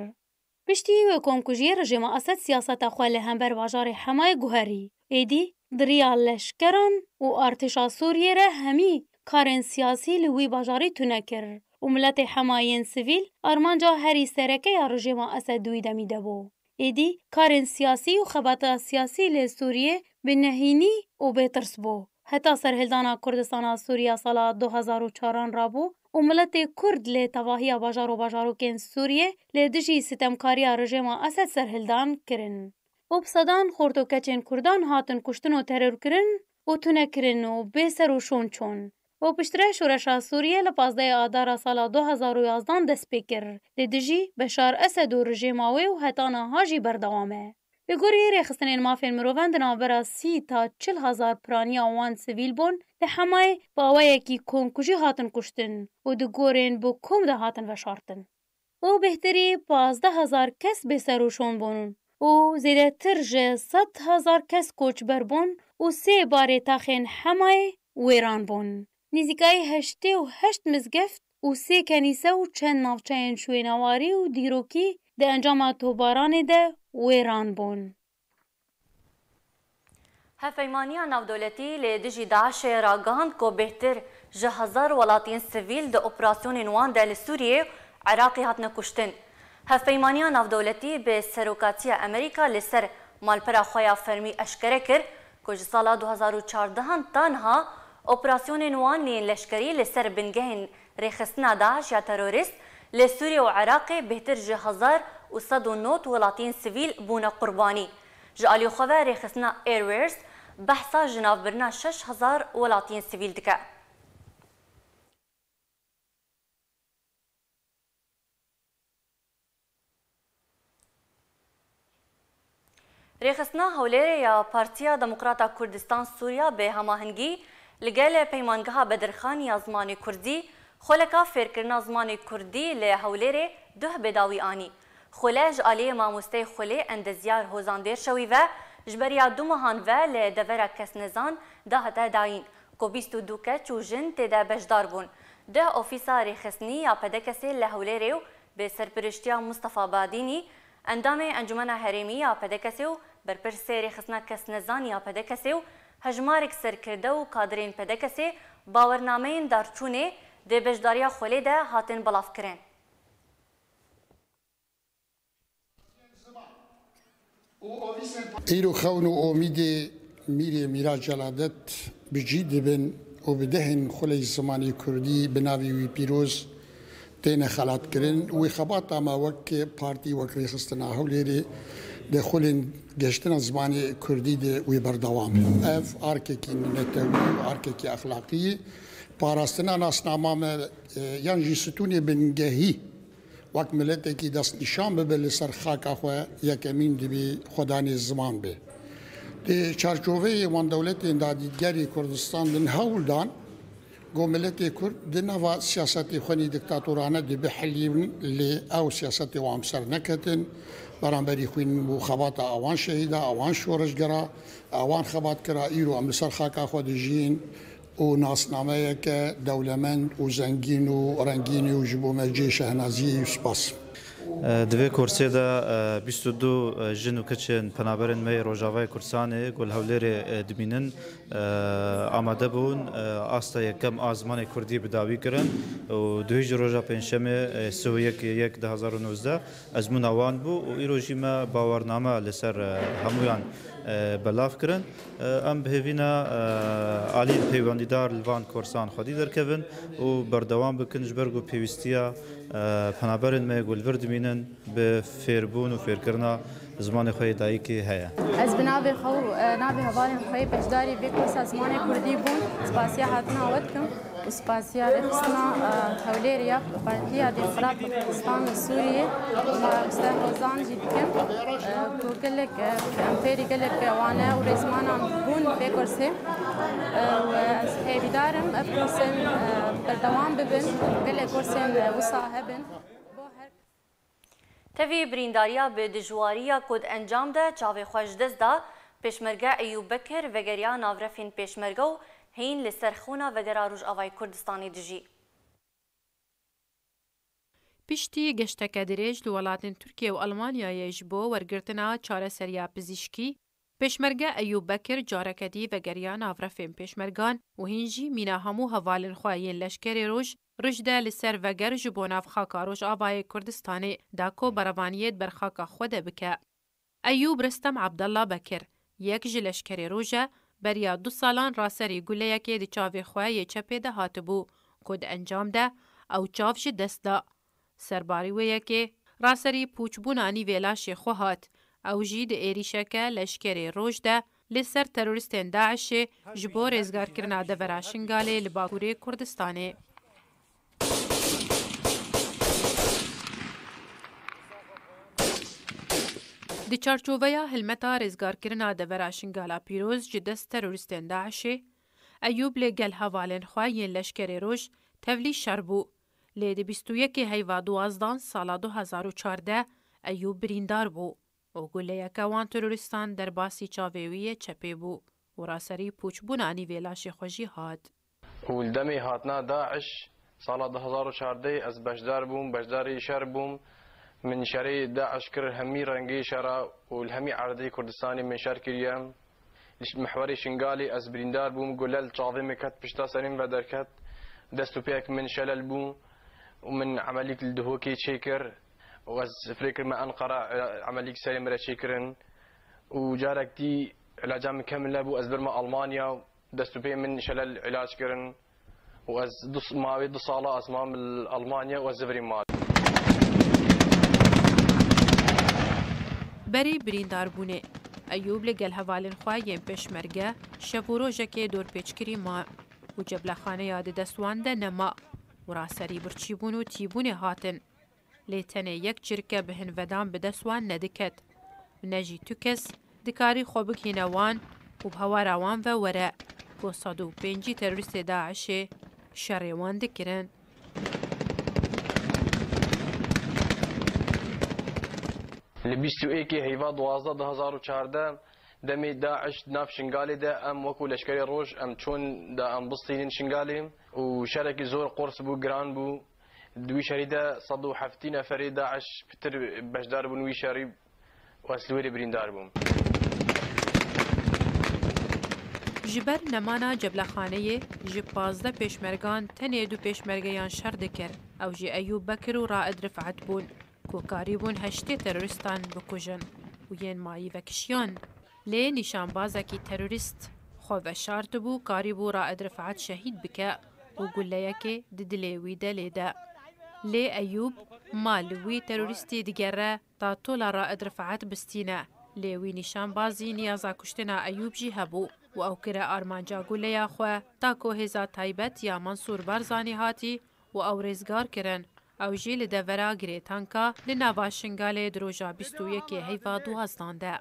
Piştî wê komkujiyê rejîma Esed siyaseta xwe li hember bajarê Hemayê guherî Êdî di riya leşkeran û artêşa Sûriyê re hemî karên siyasî li wî bajarî tune kir û miletê Hema yên sivîl armanca herî sereke ya rejêma Esed di wî demî de bû. Êdî karên siyasî û xebata siyasî li Sûriyê bi nehînî û bêtirs bû. Heta serhildana Kurdistana Sûriya sala du hezar û çaran rabû û miletê Kurd li tevahiya bajar û bajarokên Sûriyê li dijî sitemkariya rejêma Esed serhildan kirin. Û bi sedan xort û keçên Kurdan hatin kuştin û terorkirin û tunekirin û bê ser û şon çûn. Û piştre şoreşa Sûriyê li pazdehê Adara sala du hezar û yazdan dest pê kir. Li dijî Beşar Esed û rejêma wê û heta niha jî berdewam e. Li gorî rêxistinên mafên mirovan di navbera sî ta çil hezar piraniya wan sivîl bûn, li Hemayê bi awayekî komkujî hatin kuştin û di gorên bi kom de hatin veşartin. û bêhtirî pazdeh hezar kes bêser û şon bûn û zêdetir ji sed hezar kes koçber bûn û sê barê taxên Hemayê wêran bûn. Nîzîkayî heştê û heşt mizgeft û sê kenîse û çend navçeyên şwênewarî û dîrokî di encama topbaranê de wêran bûn. Hevpeymaniya Navdewletî li dijî DAIŞê ragihand ku bêhtir ji hezar welatiyên sivîl di operasyonên wan de li Sûriyê û Iraqê hatine kuştin. Hevpeymaniya Navdewletî bi serokatiya Amerîka li ser malpera xwe ya fermî eşkere kir ku ji sala du hezar û çardehan ta niha operasyonên wan yên leşkerî li ser bingehên rêxistina DAIŞ ya terorîst li Sûriye û Iraqê bêhtir ji hezar û sed û nod welatiyên sivîl bûne qurbanî. Ji alî xwe ve rêxistina Airwares behsa jinavbirina şeş hezar welatiyên sivîl dike. Rêxistina Hewlêrê ya Partiya Demokrata Kurdistan Sûriya bi hemahingî li gel Peymangeha Bedirxan ya Zimanê Kurdî xweleka fêrkirina zimanê Kurdî li Hewlêrê duh bi dawî anî. Xwele ji aliyê mamosteyê Xwelê Endezyar Hozan Dêrşewî ve ji beriya du mehan ve li devera Kesnezan dahate dayîn ku bîst û du keç û jin tê de beşdar bûn. Duh ofîsa rêxistinî ya P D K S'ê li Hewlêrê û bi serpiriştiya Mustafa Badînî, endamê Encûmena Herêmî ya P D K S'ê û berpirsê rêxistina Kesnezan ya P D K S'ê û hejmarek serkirde û kadirên P D K S'ê bawernameyên darçûnê di beşdariya Xwelê de hatin belavkirin. Îro xewn û omîdê Mîrê Mîrac Celadet bi cî dibin û bi dehên xuleyî zimanê kurdî bi navê wî pîroz têne xelatkirin. Wî xebata me wek partî, wek Rêxistina Hewlêrê di xulên geştina zimanê kurdî de wê berdewam. Ev arkekî netewî û arkekî exlaqî ye. Parastina nasnama me, e, yan jî stûnê bingehî wek miletekî destnîşan bibe li ser xaka xwe, yekemîn dibê xwedanê ziman be. Di çarçoveyê wan dewletên dadîtgerê Kurdistan din hewl dan ku miletê Kurd di nava siyasetê xwe nî diktatorane de bihilînin, lê ew siyasetê wan bi ser neketin. Beramberî xwîn û xebata ewan şehîda, ewan şoreşgera, ewan xebatkira, îro em li ser xaka xwe dijîn. û nasnameyeke dewlemend û zengîn û rengîn û ji bo me cihê şehnaziyê û spas. Di vê kursê de, e, bîst û du, e, jin û keçên penaberên me yê Rojavayê Kurdistanê ku li Hewlêrê, e, dimînin, e, amade bûn, e, asta yekem a zimanê kurdî bi dawî kirin û duhî jî roja pêncşemê, e, sê û yek yek du hezar û nozdeh ezmûna wan bû û îro jî me bawername li ser, e, hemûyan, e, belav kirin. Em bi hêvî ne, e, aliyên peywendîdar li van kursan xwedî derkevin û berdewam bikin, ji ber ku pêwîstiya, e, penaberên me ku li vir dimînin bi fêrbûn û fêrkirina zimanê xwe yê dayikê heye. Ez bi navê xwe û, e, navê hevalên xwe yê beşdarî vê kursa zimanê kurdî bûn, spasiya hatina we dikim. Û spasiya rêxistina, e, Hewlêrê ya Partiya Demokrat li Kurdistan li Sûriyê, mamoste Hozan jî dikim, e, ku gelek, e, em fêrî gelek wane û rêzmanan bûn vê kursê. E, û ez hêvîdar im ev kursên, e, berdewam bibin, gelek kursên, e, wisa hebin. Bo her Tevî birîndariya bi dijwariya ku di encam de çavê xwe ji dest da, Pêşmerge Eyûb Bekir vegeriya navrefên Pêşmerge û hîn li ser xûna vegera Rojavayê Kurdistanê dijî. Piştî geşteke dirêj li welatên Tirkiye û Elmanyayê ji bo wergirtina çareseriya pizîşkî, Pêşmerge Eyûb Bekir careke dî vegeriya nav refên pêşmergan û hîn jî mîna hemû hevalên xwe yên Leşkerê Roj Roj de li ser veger ji bo nav xaka Rojavayê Kurdistanê da ku berevaniyê di ber xaka xwe de bike. Eyûb Ristem Abdallah Bekir, yek ji Leşkerê Roj e, beriya du salan raserî guleyekê di çavê xwe yê çepê de hatibû, ku di encam de ew çav ji dest da. Serbarî wê yekê, raserî pûçbûna nîvê laşê xwe hat. Ew jî di êrîşeke Leşkerê Roj de li ser terorîstên DAIŞê ji bo rêzgarkirina devera Şingalê li Bakurê Kurdistanê. Di çarçoveya hilmeta rêzgarkirina devera Şingala Pîroz ji dest terorîstên DAIŞê, Eyûb lê gel hevalên xwe yên Leşkerê Roj tevlî şer bû. Lê di bîst û yekê heyva duwazdan sala du hezar û çardeh Eyûb birîndar bû û guleyeke wan terorîstan derbasî çavê wî yê çepê bû û raserî pûçbûna nîvê laşê xwe jî hat. Û li demê hatina DAIŞ sala du hezar û çardeh ez beşdar bûm, beşdarî şer bûm. Min şerê DAIŞ kir, hemî rengê şera û li hemî erdê Kurdistanê min şer kiriye. Li mihwerê Şingalê ez birîndar bûm, gule li çavê min ket, pişta serê min ve derket. Dest û pêyek min şelel bû û min emelîk li Duhokê çêkir û ez firê kirime Enqera, e, emelîk serê min re çêkirin. Û carek dî îlaca min kemil nebû, ez birime Almanya, dest û pê min şelel îlac kirin û ez du s-, mawê du sala ez mam li Almanya û ez zivirîm mal. Berî birîndarbûnê, Eyûb li gel hevalên xwe yên pêşmerge şev û rojekê dorpêçkirî ma û ceblexaneya di dest wan de nema û raserî birçîbûn û tîbûnê hatin. Lê tenê yek çirke bi hinvedan bi dest wan nediket. Ne jî tu kes dikarî xwe bigihîne wan û bi hewara wan ve were, ku sed û pêncî terorîstê DAIŞê şerê wan dikirin. Li bîst û êkê heyva duwazdeh du hezar û çardeh demê DAIŞ di nav Şingalê de em wekû Leşkerê Roj em çûn de em bistînin Şingalê û şerekî zor qors bû, giran bû. Di wî şerî de sed û heftî neferê DAIŞ pitir beşdar bûn wî şerî û ez li wê rê birîndar bûm. Ji ber nemana ceblexaneyê ji pazdeh pêşmergan tenê du pêşmergeyan şer dikir. Ew jî Eyûb Bekir û Raed Rifet bûn, ku karîbûn heştê terorîstan bikujin û yên mayî vekişiyan. Lê nîşanbazekî terorîst xwe veşartibû, karîbû Raed Rifet şehîd bike û guleyekê di dilê wî de lê de. Lê Eyûb ma li wî terorîstî digere ta tola Raed Rifet bistîne. Lê wî nîşanbazî niyaza kuştina Eyûb jî hebû û ew kire armanca guleya xwe ta ku hêza taybet ya Mansûr Barzanî hatî û ew rêzgar kirin. Ew jî li devera Girêtanka li nava Şingalê di roja bîst û yekê heyva duwazdan de.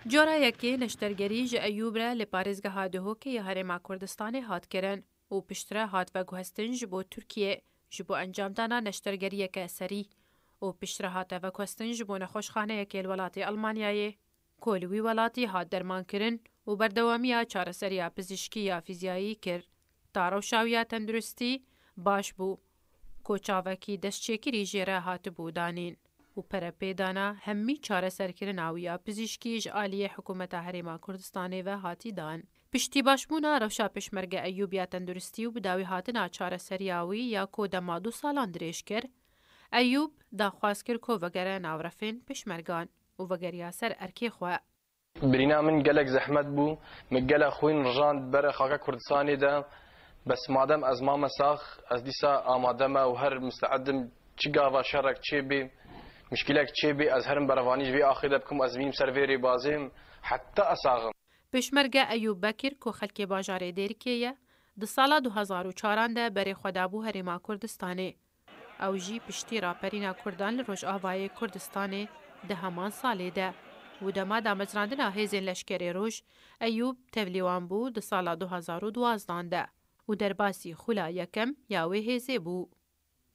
Cara yekê neştergerî ji Eyûb re li parêzgeha Duhokê ya Herêma Kurdistanê hat kirin û piştre hat veguhestin ji bo Tirkiyê ji bo encamdana neştergeriyeke serî û piştre hate veguhestin ji bo nexweşxaneyekê li welatê Elmanyayê. Ku li wî welatî hat dermankirin û berdewamiya çareseriya pizîşkî ya fîzyayî kir, ta rewşa wî ya tenduristî baş bû, ku çavekî destçêkirî jê re hatibû danîn û perepêdana hemî çareserkirina wî ya pizîşkî ji aliyê Hikûmeta Herêma Kurdistanê ve hatî dan. Piştî başbûna rewşa Pêşmerge Eyûb ya tenduristî û bidawî hatina çareseriya wî ya ku dema du salan dirêj kir, Eyûb daxwaz kir ku vegere nav refên Pêşmergan û vegeriya ser erkê xwe. Birîna min gelek zehmet bû. Min gelek xwîn rijand bere xaka Kurdistanê de. Bes madem ez mame sax, ez dîsa amade me û her misteedim çi gava şerek çêbê, mişkilek çêbê, ez herim berevanî ji vê axê de bikim, ez bînim ser vê rêbazê, heta ez sax im. Pêşmerge Eyûb Bekir ku xelkê bajarê Dêrikê ye, di sala du hezar û çaran de berê xwe dabû Herêma Kurdistanê. Ew jî piştî raperîna Kurdan li Rojavayê Kurdistanê di heman salê de û dema damezrandina hêzên Leşkerê Roj, Eyûb tevlî wan bû di sala du hezar û duwazdan de û derbasî xula yekem ya wê hêzê bû.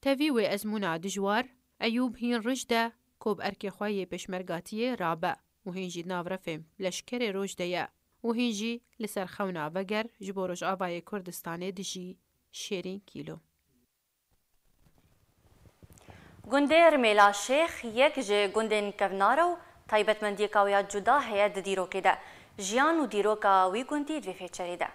Tevî wê ezmûna dijwar, Eyûb hîn rij de ku bi erkê xwe yê pêşmergatiyê rabe û hîn jî di nav refên Leşkerê Roj de ye û hîn jî li ser xewna veger ji bo Rojavayê Kurdistanê dijî. Şêrîn Kîlo. Gundê Rimêla Şêx yek ji gundên kevnar e û taybetmendiyeka wê ya cuda heye di dîrokê de. Jiyan û dîroka wî gundî di vê fêçerê de.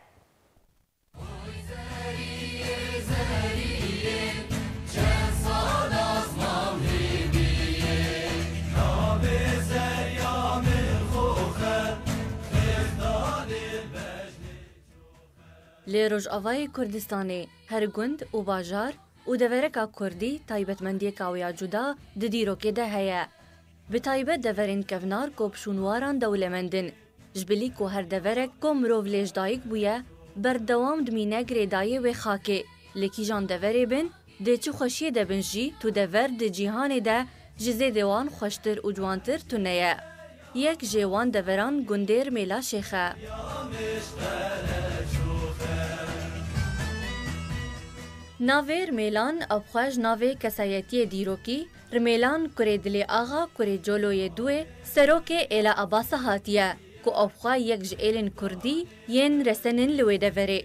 Lê Rojavayê Kurdistanê her gund û bajar û devereka kurdî taybetmendiyeka wê ya cuda di dîrokê de heye. Bi taybet deverên kevnar ku bi şûnwaran dewlemend in. Ji bilî ku her deverek ku mirov lê ji dayik bûye, berdewam dimîne girêdayiyê wê xakê. Li kîjan deverê bin, di çi xweşiyê de bin jî, tu dever di cîhanê de ji zêdê wan xweştir û ciwantir tune ye. Yek ji wan deveran gundê Rimêla Şêx e. Navê Rimêlan ew bi xwe ji navê kesayetiyê dîrokî, Rimêlan kurê Dilê Axa, kurê Coloyê Duê, serokê êla Abasa hatiye, ku ew bi xwe yek ji êlên kurdî yên resen in li wê deverê.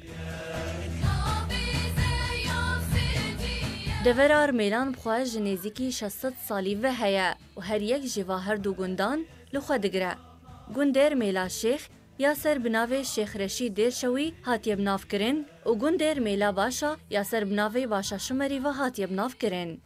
Devera Rimêlan bi xwe ji nêzîkî şeş sed salî ve heye û her yek ji va her du gundan li xwe digire. Gundê Rimêla Şêx ya ser bi navê Şêx Reşîd Dêrşewî hatiye binavkirin û gundê Rimêla Başa ya ser bi navê Başa Şimerî ve hatiye binavkirin.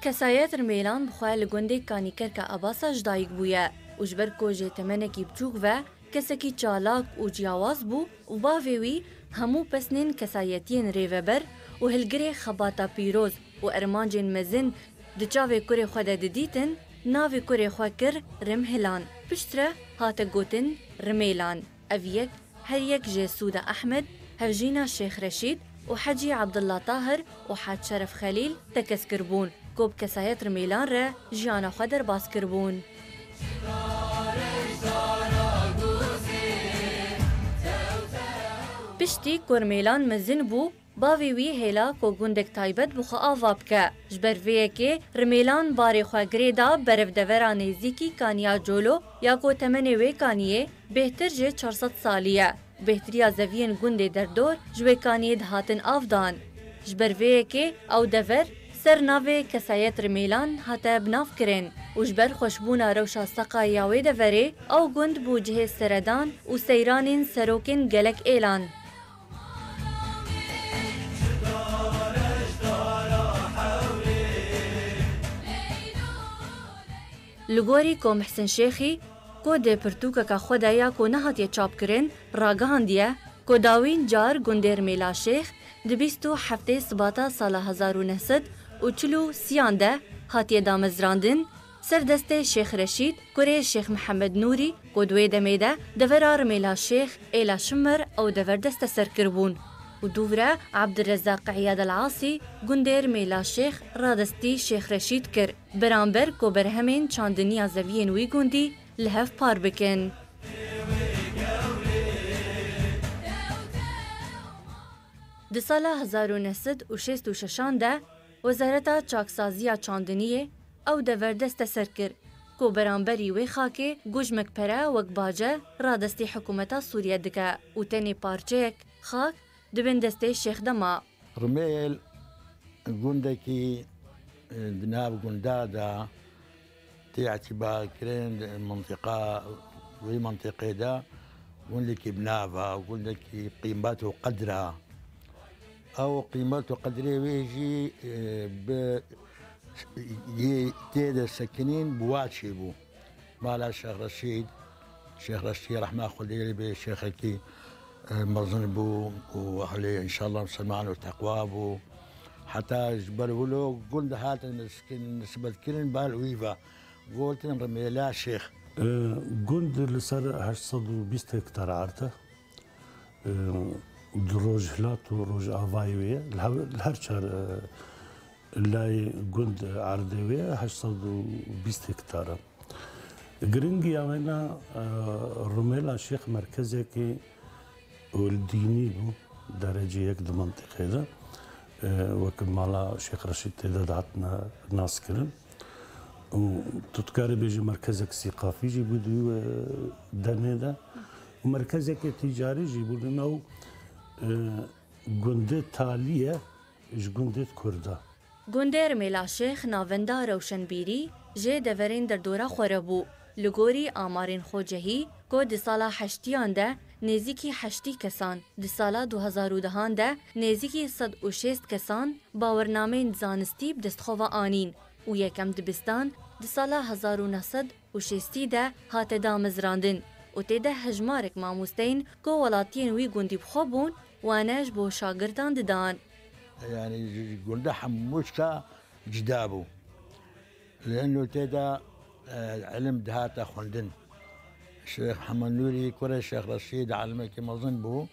Kesayet Rimêlan bi xwe li gundê Kanîkerka Abasa ji dayik bûye û ji ber ku jê temenekî biçûk ve kesekî çalak û ciyawaz bû û bavê wî hemû pesnên kesayetiyên rêveber û hilgirê xebata pîroz û ermancên mezin di çavê kurê xwe de didîtin, navê kurê xwe kir Rimhilan. Piştre hate gotin Rimêlan. Ev yek her yek ji Sûda Ehmed, hevjîna Şêx Reşîd û Hecî Abdullah Tahir û Hac Şeref Xelîl tekez kiribûn, ku bi kesayet Rimêlan re jiyana xwe derbas kiribûn. Piştî ku Rimêlan mezin bû, bavê wî hêla ku gundek taybet bi xwe ava bike. Ji ber vê yekê Rimêlan barê xwe girê da berevdevera nêzîkî Kaniya Colo ya ku temenê wê kaniyê bêhtir ji çar sed salî ye. Bêhtiriya zeviyên gundê derdor ji wê kaniyê dihatin avdan. Ji ber vê yekê ew dever ser navê Kesayet Rimêlan hate binavkirin û ji ber xweşbûna rewşa seqayî ya wê deverê ew gund bû cihê seredan û seyranên serokên gelek êlan. Li gorî ku Mihsin Şêxî, ku di pirtûkeka xwe de ya ku nehatiye çapkirin, ragihandiye, ku dawîn car gundê Rimêla Şêx di bîst û heftê Sibata sala hezar û neh sed û çil û sêyan de hatiye damezrandin, ser destê Şêx Reşîd, kurê Şêx Mihemed Nûrî, ku di wê demê de devera Rimêla Şêx, êla Şimer ew dever desteser kiribûn û dûvre Abdurrezzaq Îyad El Asî gundê Rimêla Şêx radestî Şêx Reşîd kir, beramber ku berhemên çandiniya zeviyên wî gundî li hev par bikin. Di sala hezar û neh sed û şêst û şeşan de Wezareta Çaksaziya Çandiniyê ew dever desteser kir ku beramberî wê xakê gujmek pere wek bace radestî hikûmeta Sûriye dike û tenê parçeyek xak di bin destê Şêx de ma. Rimêl gundekî, e, di nav gunda de tê îtîbarkirin, di mintiqa, wê mintiqê de gundekî bi nav e, gundekî qîmet û qedr e. Ew qîmet û qedrê wê jî, e, bi yê tê de sekinîn bi wa çêbû. Mala Şêx Reşîd, Şêx Reşîd rehma Xwedê lê bê, şêxekî, e, mezin bû û ehlê înşallah misilman û teqwa bû. Heta ji ber wilo gund hatin niskin-, nisbetkirin bal wî ve. Gotin Rimêla Şêx. E, gund li ser heşt sed û bîst hektar erd e. E, di rojhilat û rojavayê wê ye. Li hev-, li her çar, e, layê gund erdê wê heşt sed û bîst hektar e. Giringiya wêna, e, Rumêla Şêx merkezekî û dînî bû, derecê yek di mintîqê de. E, wek mala Şêx Reşîd tê de dihatine naskirin. Û tu dikarî bêjî merkezek sîqafî jî bû di wî, e, demê de. Û merkezeke tîcarî jî bû. Di nav, e, gundê Talî ye, ji gundê Kurda. Gundê Rmêla Şêx navenda rewşenbîrî jê deverên derdora xwe re bû. Li gorî amarên xwecehî ku di sala heştiyan de nêzîkî heştî kesan, di sala du hezar û dehan de nêzîkî sed û şêst kesan bawernameyên zanistî bi dest xwe ve anîn û yekem dibistan di sala hezar û neh sed û şêstî de hate damezrandin û tê de hejmarek mamosteyên ku welatiyên wî gundî bi xwe bûn, wane ji bo şagirtan didan. Yani ji, ji gunda hemû çka cida bû. Lêno tê de, e, ilim dihate xwendin. Şêx Hemed Nûrî kurê Şêx Reşîd alimekî mezin bû.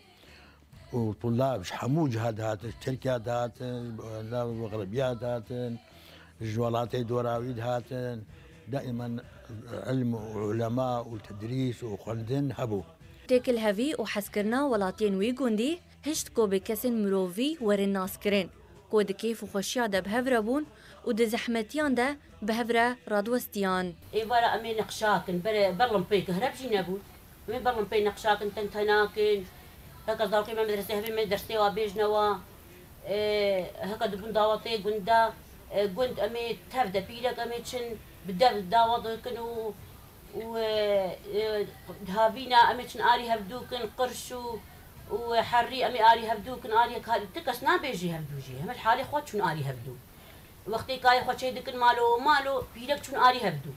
û tulab ji hemû ciha dihatin, ji Tirkiya dihatin, ji Xerbiya dihatin, ji welatê dora wî dihatin. Daimen ilm û ulema û tedrîs û xwendin hebû. Têkilhevî û hezkirina welatiyên wî gundî hişt ku bi kesên mirovî werin naskirin, ku di kêf û xweşiya de bi hev re bûn û di zehmetiyan de bi hev re radiwestiyan. Êvara em ê neqşa kin, bere ber limpeyê kehreb jî nebû. Em ê ber limpeyê neqşa kin, tentena kin. Heke zarokê me medresê hebê, me dersê wa bêjne wa. Ê, heke dibûn dawetê gunda, ê, gund em ê tev de pîrek em ê çin, bi dev dawet kin û, û, ê, ê, havîna em ê çin arî hevdû kin, qirş û, û herrî em ê arî hevdû kin, arî ka-, ti kes nabêjî hevdû jî. Heme halê xwe çûn arî hevdû. Wextê kayê xwe çê dikin malo malo, pîrek çûn arî hevdû.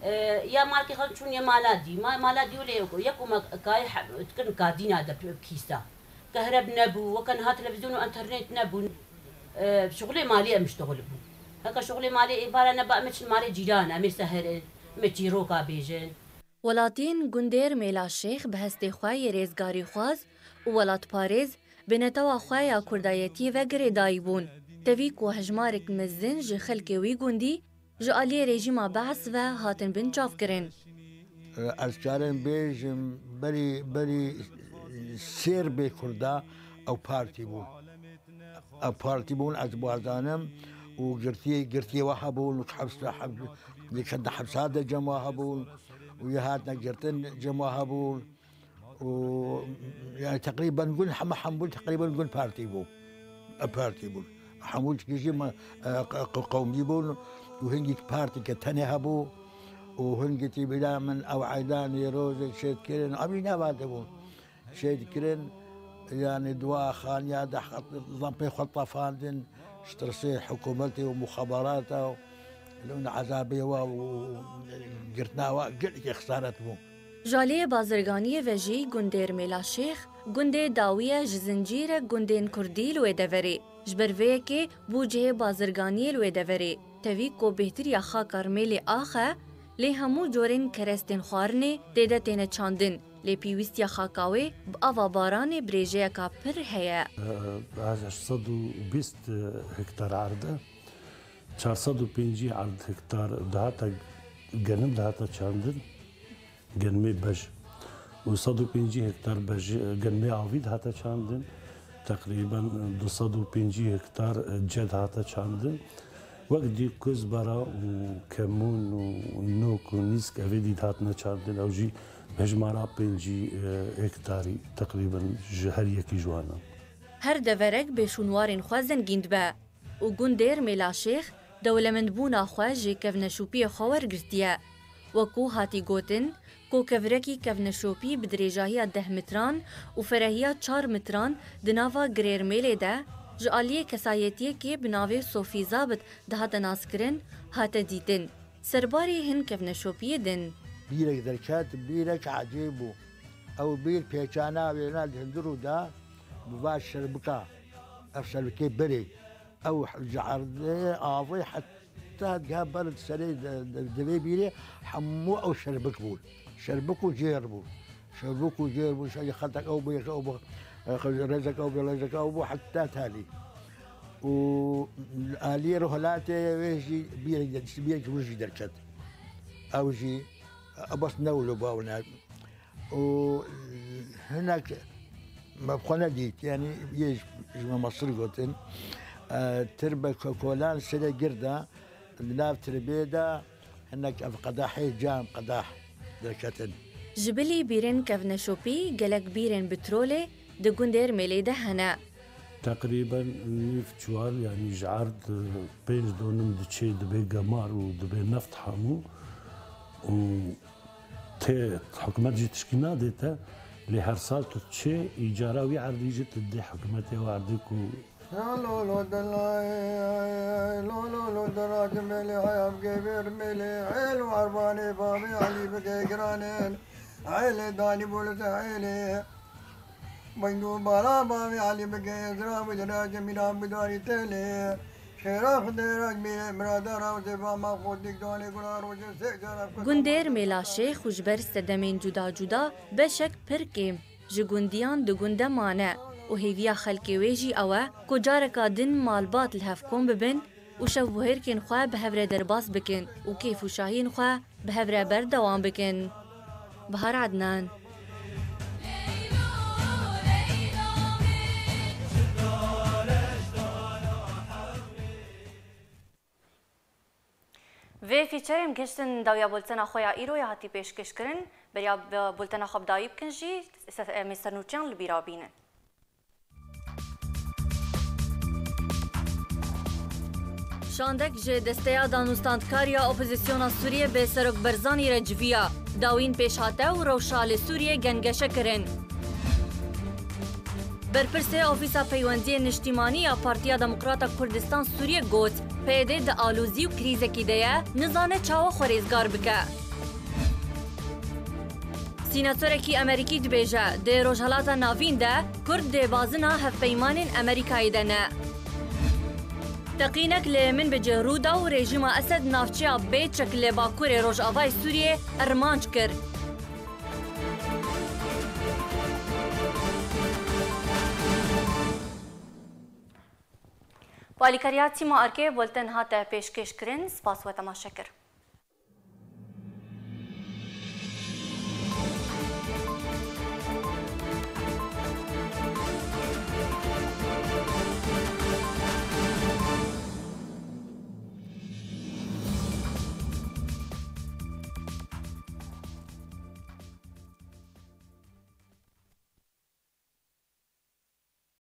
E, ya malkê xwe çûn ya mala dî. Ma-, mala dî wile yek, yek û me kayê he-, dikirin kadîna de p-, kîsa. Kehreb nebû, weke niha televîzyon û enternet nebûn. E, şixulê malê em iştixul bûn. Heke şixulê malê êvara neba em ê çin malê cîran, em ê seherin, em ê çîroka bêjin. Welatiyên gundê Rmêla Şêx bi hestê xwe yê rêzgarîxwaz û welatparêz bi netewa xwe ya kurdayetiyê ve girêdayî bûn. Tevî ku hejmarek mezin ji xelkê wî gundî ji aliyê rejîma Bees ve hatin binçavkirin. Ez karim bêjim berî, berî sêr bê kurda ew partî bûn. Ev partî bûn, ez bazanim û girtiyê, girtiyê we hebûn û hepsa, heb-, yekenda hepsa de cem we hebûn û yê hatine girtin cem we hebûn û, yani, teqrîben gun hema hembûn teqrîben gun partî bû. Ev partî bûn. Hemû tişkî me, e, q-, q-, qewmî bûn û hingî partî ke tenê hebû û hingî tî bila min ew eydanê rojê çêdikirin, evî neva dibûn. Şey dikirin, yani dua xaniya de lempê xwe tefandin, ji tirsê hikûmetê û muxabarata û li hûn ezabê we û girtina we gelekî xesaret bû. Ji aliyê bazirganiyê ve jî gundê Rmêla Şêx, gundê dawî ye ji zincîrek gundên kurdî li wê deverê. Ji ber vê yekê bû cihê bazirganiyê li wê deverê. Tevî ku bêhtir ya xaka Rmêlê ax e, lê hemû corên kerestên xwarinê tê de têne çandin. Lê pêwîstiya xaka wê bi ava baranê bi rêjeyeka pir heye. Hezar sed û bîst hektar erd e. Çar sed û pêncî erd hektar dihate genim dihate çandin. Genimê bej. Û sed û pêncî hektar bej, genimê avî dihate çandin. Teqrîben du sed û pêncî hektar ce dihate çandin. Wek dî kuzbera û kemûn û nok û nîsk evê dî dihatine çandin. Ew jî hejmara pêncî, e, hektarî teqrîben ji her yekî ji wan e. Her deverek bi şûnwarên xwe zengîn dibe û gundê Rmêla Şêx dewlemendbûna xwe ji kevneşopiyê xwe wergirtiye. Wekû hatî gotin, ku kevirekî kevneşopî bi dirêjahiya deh mitran û ferehiya çar mitran di nava Girê Rmêlê de ji aliyê kesayetiyekê bi navê Sofî Zabit dihate naskirin, hate dîtin. Serbarê hin kevneşopiyê din. Bîrek derket, bîrek ecêb bû. Ew bîr pêçana wêna li hundir û da bi va şerbika. Ev şerbikê berê. Ew ji erdê avê heta diha ber serê de, de, devê bîrê hemû ew şerbik bûn. Şerbik û jêr bûn. Şerbik û jêr bûn. Şerbik xeltek ew bû, yek ew bû, e, rêzek ew bû, rêzek ew bû, heta talî. Û aliyê rohilatê wê jî bîrek de, bîrek wî jî derket. Ew jî, e, bes ne wilo bawne. û hinek me bi xwe nedît, yanî yê ji me mesir gotin. E, tirbe ko-, kolan serê gir de, di nav tirbê de hinek ev qedahê cam, qedah derketin. Ji bilî bîrên kevneşopî gelek bîrên bi trolê di gundê Rmêlê de hene. Teqrîben nîv çiwar, yanî ji erd, e, pênc donim diçê, dibê gemar û dibê neft hemû. Û tê, hikûmet jî tişkî nadê te, lê her sal tu diçê, îcara wî erdî jî tu didê hikûmetê wê erdê ku Lolo delay, lolo lo dera cemele hayab geber mele, el varvane babi Ali bige granen, ele dani bolete ele. Baydu bala babi Ali bige ezra bidra cemila bidari tele. Şera xudera cemile mirada ravze ba ma xodik dane gula roje se cara. Gundêr Mêla Şêx û ji ber sedemên cuda cuda beşek pir kêm ji gundiyan di gund de mane û hêviya xelkê wê jî ew e ku careka din malbat li hev kom bibin û şevbihêrkên xwe bi hev re derbas bikin û kêf û şahiyên xwe bi hev re berdewam bikin. Bahar Adnan. Vê fîçerê em gihiştin dawiya bultena xwe ya îro ya hatî pêşkêşkirin. Beriya bi-, bultena xwe bi dawî bikin jî, se-, em ê sernûçeyan li bîra bînin. Şandek ji Desteya Danûstandkar ya Opozîsyona Sûriyê bi Serok Barzanî re civiya. Dawîn pêş hate û rewşa li Sûriyê gengeşe kirin. Berpirsê Ofîsa Peywendiyên Niştîmanî ya Partiya Demokrata Kurdistan Sûriyê got, P Y D di alozî û krîzekî de ye, nizane çawa xwe rêzgar bike. Sînatorekî Amerîkî dibêje, di Rojhelata Navîn de Kurd dê bazina hevpeymanên Amerîkayê de ne. Teqînek li Minbicê rû da û rejîma Esed navçeya Bêçek li bakurê rojavayê Sûriyê armanc kir. Bi alîkariya tîma Erkê bulten hate pêşkêşkirin. Spas we temaşe kir.